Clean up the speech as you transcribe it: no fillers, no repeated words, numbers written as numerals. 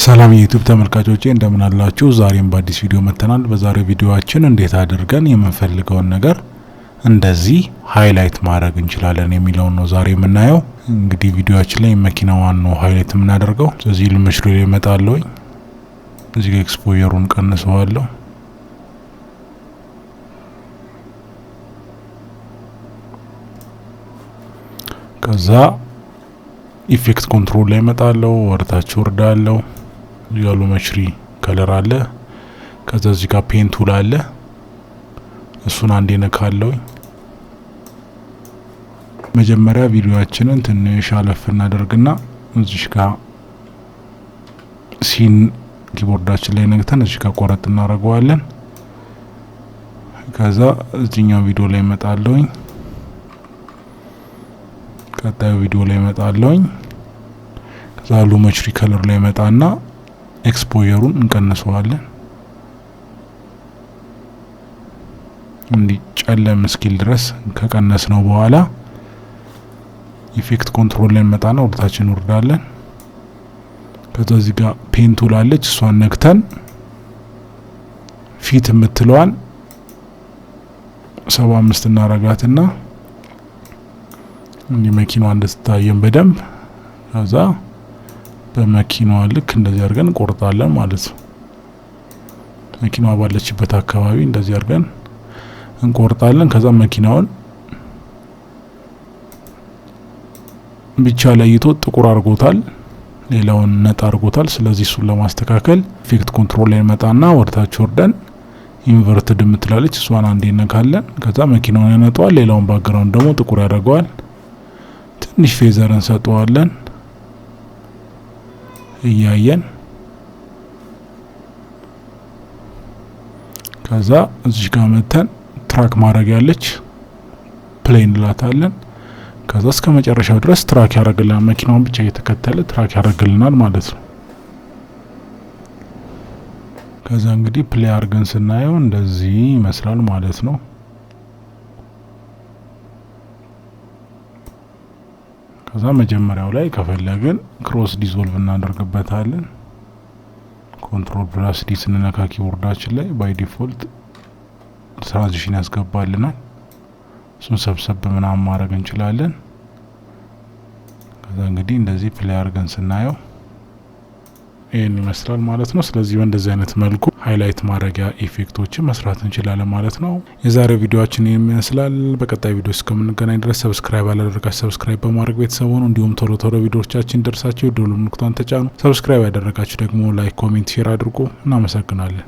ሰላም የ YouTube ተመልካቾቼ፣ እንደምን አላችሁ? ዛሬም በአዲስ ቪዲዮ መጥተናል። በዛሬው ቪዲዮአችን እንዴት አድርገን የምንፈልገውን ነገር እንደዚህ highlight ማድረግ እንችላለን የሚለውን ነው ዛሬ የምናየው። እንግዲህ ቪዲዮአችን ላይ መኪናዋን ነው highlight የምናደርገው። ስለዚህ Lumetri ላይ እመጣለሁ። እዚህ ጋር exposure ኡን ቀንሰዋለሁ። ከዛ effect control ላይ እመጣለሁ። ወደታች ወርዳለሁ። ያሉ Lumetri color አለ። ከዛ እዚህ ጋር pen tool አለ። እሱን አንዴ ነካለሁ። መጀመሪያ ቪዲዮአችንን ትንሽ አለፍ እናደርግና እዚህ ጋር C ን keyboard ኣችን ላይ ነክተን እዚህ ጋር ቆረጥ እናደርገዋለን። ከዛ እዚህኛው ቪዲዮ ላይ እመጣለሁኝ። ቀጣዩ ቪዲዮ ላይ እመጣለሁኝ። ከዛ Lumetri color ላይ እመጣና exposure ኡን እንቀንሰዋለን። እንዲጨለም እስኪል ድረስ ከቀነስነው በኋላ effect control ላይ እንመጣና ወደታች እንወርዳለን። ከዛ እዚህ ጋር pen tool አለች። እሷን ነክተን ፊት የምትለዋን 75 እናረጋትና እንዲህ መኪናዋ እንድትታየን በደንብ፣ ከዛ በመኪናዋ ልክ እንደዚህ አድርገን እንቆርጣለን ማለት ነው። መኪናዋ ባለችበት አካባቢ እንደዚህ አድርገን እንቆርጣለን። ከዛ መኪናውን ብቻ ለይቶ ጥቁር አድርጎታል፣ ሌላውን ነጣ አድርጎታል። ስለዚህ እሱን ለማስተካከል effect control ላይ እንመጣና ወደታች ወርደን inverted የምትላለች እሷን አንዴ እነካለን። ከዛ መኪናውን ያነጣዋል፣ ሌላውን background ደግሞ ጥቁር ያደርገዋል። ትንሽ feather እንሰጠዋለን እያየን። ከዛ እዚህ ጋር መተን track ማድረግ ያለች play እንላታለን። ከዛ እስከ መጨረሻው ድረስ track ያደርግልናል። መኪናውን ብቻ እየተከተለ track ያደርግልናል ማለት ነው። ከዛ እንግዲህ play አድርገን ስናየው እንደዚህ ይመስላል ማለት ነው። ከዛ መጀመሪያው ላይ ከፈለግን cross dissolve እናደርግበታለን። Control plus D ስንነካ keyboard ኣችን ላይ by default transition ያስገባልናል። እሱን ሰብሰብ ምናምን ማድረግ እንችላለን። ከዛ እንግዲህ እንደዚህ play አድርገን ስናየው ይሄን ይመስላል ማለት ነው። ስለዚህ በእንደዚህ አይነት መልኩ highlight ማድረጊያ effect ኦችን መስራት እንችላለን ማለት ነው። የዛሬው ቪዲዮአችን ይሄን ይመስላል። በቀጣይ ቪዲዮ እስከምንገናኝ ድረስ subscribe ያላደረጋችሁ subscribe በማድረግ ቤተሰብ ሁኑ። እንዲሁም ቶሎ ቶሎ ቪዲዮዎቻችን እንዲደርሳችሁ የደወል ምልክቱን ተጫኑ። Subscribe ያደረጋችሁ ደግሞ like፣ comment፣ share አድርጉ። እናመሰግናለን።